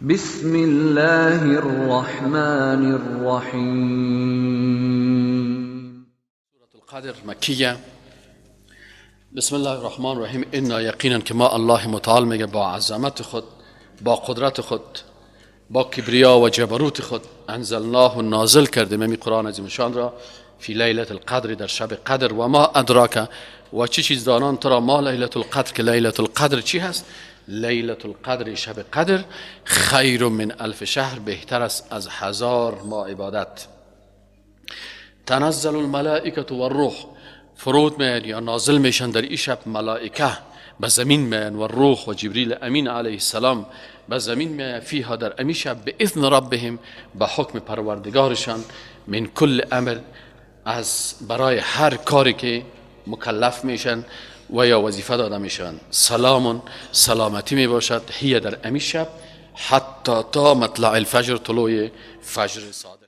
بسم الله الرحمن الرحیم. سورة القدر مکیه. بسم الله الرحمن الرحیم. انا یقینا که ما الله متعال میگه با عظمت خود، با قدرت خود، با کبریا و جبروت خود، انزلناه نازل کردیم امی قرآن عظیم شان را فی لیلة القدر، در شب قدر. و ما ادراک، و چه چیز دانان تو را، ما لیلة القدر، که لیلة القدر چی هست؟ لیلة القدر، شب قدر، خیر من الف شهر، بهتر است از 1000 ماه عبادت. تنزل الملائکه و الروح، فرود میان یا نازل میشن در این شب ملائکه به زمین میان، و روح و جبریل امین علیه السلام به زمین میان، فیها در امی شب، به اذن ربهم، به حکم پروردگارشان، من کل امر، از برای هر کاری که مکلف میشن و یا وظیفه داده میشن. سلام، سلامتی می باشد، هی در امی شب، حتی تا مطلع الفجر، طلوع فجر صادق.